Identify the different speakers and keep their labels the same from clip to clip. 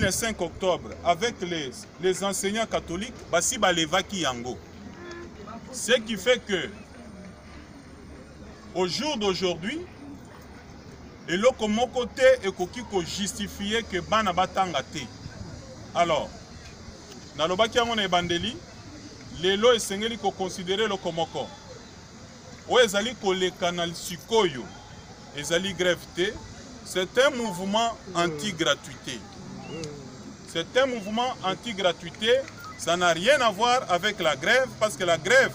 Speaker 1: le 5 octobre avec les enseignants catholiques, basi balevaki yango. Ce qui fait que au jour d'aujourd'hui, eloko moko te ekoki kojustifie ke bana batanga te. Alors, nalobaki yango na ebandeli, lelo esengeli koconsidere eloko moko oyo ezali koleka na sikoyo ezali grève te, c'est un mouvement anti-gratuité. C'est un mouvement anti-gratuité, ça n'a rien à voir avec la grève, parce que la grève,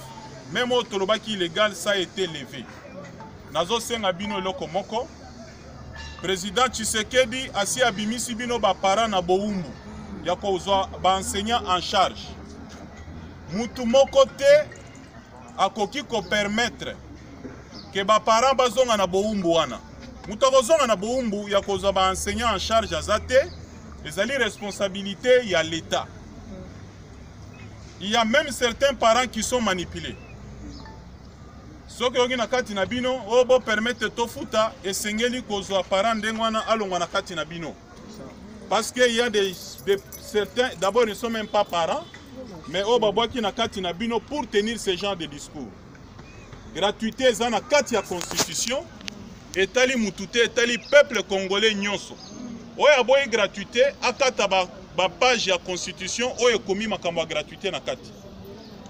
Speaker 1: même oyo tolobaki illégal, ça a été levé. Nazosenga bino eloko moko, président Tshisekedi asi abimisi bino baparent na bowumbu ya kozwa baenseignant en charge. Mutu moko te akoki kopermettre ke baparent bazonga na bowumbu wana. Moto akozonga na bowumbu ya kozwa baenseignant en charge aza te, ezali responsabilité ya l'État. Il y a même certains parents qui sont manipulés. Soki oyoki na kati na bino oyo bopermettre tofuta, esengeli kozwa parent ndenge wana alongwa na kati na bino, parce que il y a des certains, d'abord ils ne sont même pas parents, mais oyo babwaki na kati na bino pour tenir ce genre de discours. Gratuité eza na kati ya constitution, etali mutu te, etali peuple congolais nyonso. Oyo aboyi gratuité akata bapage ya constitution oyo ekomi makambo ya gratuité na kati.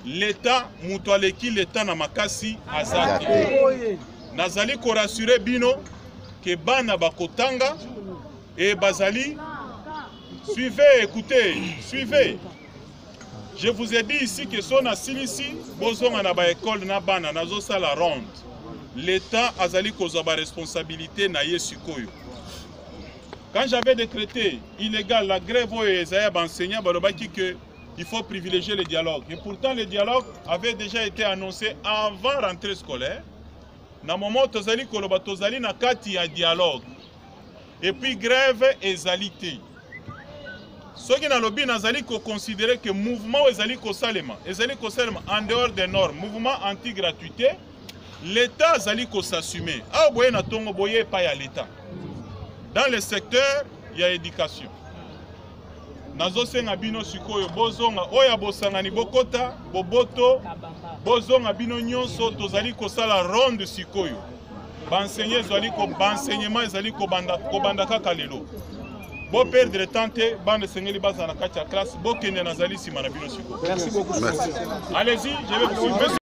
Speaker 1: L'État, moto aleki l'État na makasi aza te. Nazali korassure bino ke bana bakotanga e bazali. Suivez, écoutez, suivez. Je vous ai dit ici que so nasilisi bozonga na baekole na bana, nazosala ronde. L'État azali kozwa baresponsabilité na ye sikoyo. Quand j'avais décrété illégal la grève oyo ezali ya baenseignant, balobaki que il faut privilégier le dialogue. Et pourtant le dialogue avait déjà été annoncé avant rentrée scolaire. Na moment tozali koloba, tozali na kati ya dialogue. Et puis grève ezali te. Soki nalobi nazali koconsidérer que mouvement oyo ezali kosalema, ezali kosalema en dehors des normes, mouvement anti-gratuité, l'État azali kosassumer. Awa boye na ntongo boye epai ya l'État dans le secteur ya éducation. Nazosenga bino sikoyo bozonga oyo ya bosangani, bokota boboto, bozonga bino nyonso. Tozali kosala ronde sikoyo. Baenseigne ezali ko baenseignement ezali kobanda kaka lelo. Boperdre temps te, bana esengeli bazala na kati ya classe. Bokende, nazali nsima na bino sikoyo.
Speaker 2: Merci beaucoup.
Speaker 1: Allez-y, je vais vous suivre.